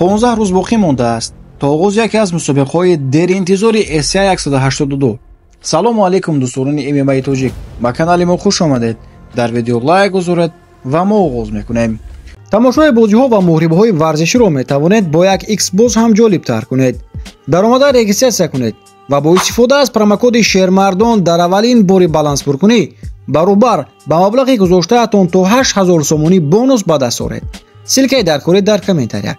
15 рӯз боқӣ мондааст то оғози яке аз мусобиқаҳои деринтизори ACA 182. Салому алайкум, дӯсторони ММА тоҷик, ба канали мо хуш омадед. Дар видео лайк гузоред ва мо оғоз мекунем. Тамошои бозиҳо ва муҳорибаҳои варзиширо метавонед бо як Xbox ҳам ҷолибтар кунед. Даромада регистратсия кунед ва бо истифода аз промокоди Шермардон дар аввалин бори баланспуркунӣ баробар ба маблағи гузоштаатон то 8000 сомонӣ бонус ба даст оред. Ссылкаи даркорӣ дар комментария.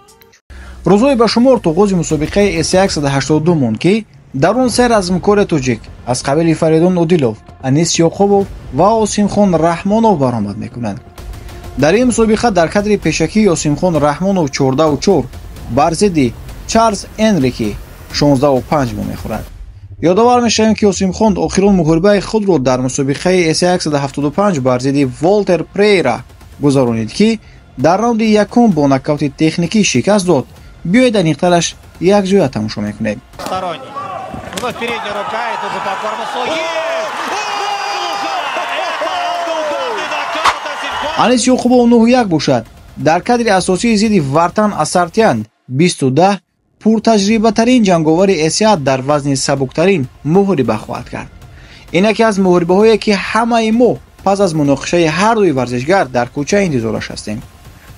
Рӯзҳои ба шумор то оғози мусобиқаи ACA 182 монд, ки дар он се размкори тоҷик аз қабили Фаридун Одилов, Анис Ёқубов ва Осимхон Раҳмонов баромад мекунанд. Дар ин мусобиқа дар кадри пешакии Осимхон Раҳмонов 14-4 бар зидди Чарлз Энрики 16-5 вомехӯрад. Ёдовар мешавем, ки Осимхон охирон муҳорибаи худро дар мусобиқаи ACA 175 бар зидди Волтер Прейра гузаронид, ки дар раунди якум бо нокаути техникӣ шикаст дод. Биёед, аниқтараш якҷоя тамошо мекунем. Вновь передняя рука, и тут же по корпусу. Анис Ёқубов 9-1 бошад. Дар кадри асосии зидди Вартан Асартян 20-10 пуртаҷрибатарин ҷанговари ACA дар вазни сабуктарин муҳориба хоҳад кард. Ин яке аз муҳорибаҳое, ки ҳамаи мо пас аз муноқишаи ҳар дуи варзишгар дар кӯча интизораш ҳастем.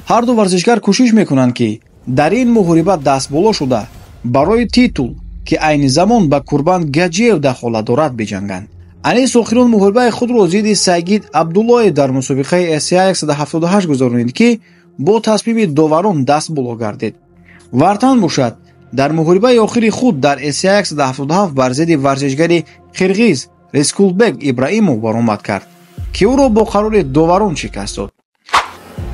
Ҳар ду варзишгар кӯшиш мекунанд, ки дар ин муҳориба дастболо шуда барои титул, ки айни замон ба Курбан Гаҷиев дахолат дорад, биҷанганд. Анис охирон муҳорибаи худро зидди Сайгид Абдуллоев дар мусобиқаи ACA 178 гузаронид, ки бо тасмими доварон даст боло гардид. Вартан бошад, дар муҳорибаи охири худ дар ACA 177 бар зидди варзишгари қирғиз Рескулбек Ибраимов баромад кард, ки ӯро бо қарори доварон шикаст дод.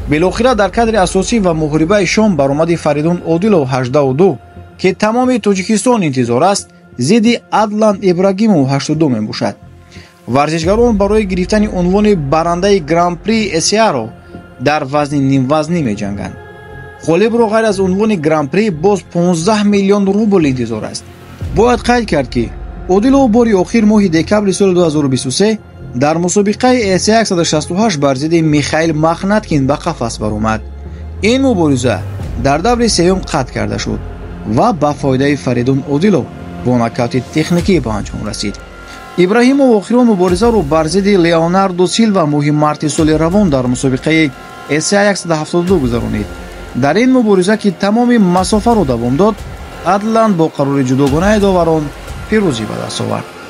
Билохира дар кадри асосӣ ва муҳорибаи шом баромади Фаридун Одилов 8-2, ки тамоми Тоҷикистон интизор аст, зидди Адлан Ибрагимов 82 мебошад. Варзишгарон барои гирифтани унвони барандаи гран-при ACA-ро дар вазни нимвазнӣ меҷанганд. Ғолибро ғайр аз унвони гран-при боз 15 миллион рубл интизор аст. Бояд қайд кард, ки Одилов бори охир моҳи декабри соли 2023 дар мусобиқаи ACA 168 бар зидди Михаил Махнаткин ба қафас баромад. Ин мубориза дар даври сеюм қатъ карда шуд ва ба фоидаи Фаридун Одилов бо нокаути техникӣ ба анҷом расид. Ибраҳимов охирон муборизаро бар зидди Леонардо Силва моҳи марти соли равон дар мусобиқаи ACA 172 гузаронид. Дар ин мубориза, ки тамоми масофаро давом дод, Адлан бо қарори ҷудогонаи доварон пирӯзӣ ба даст овард.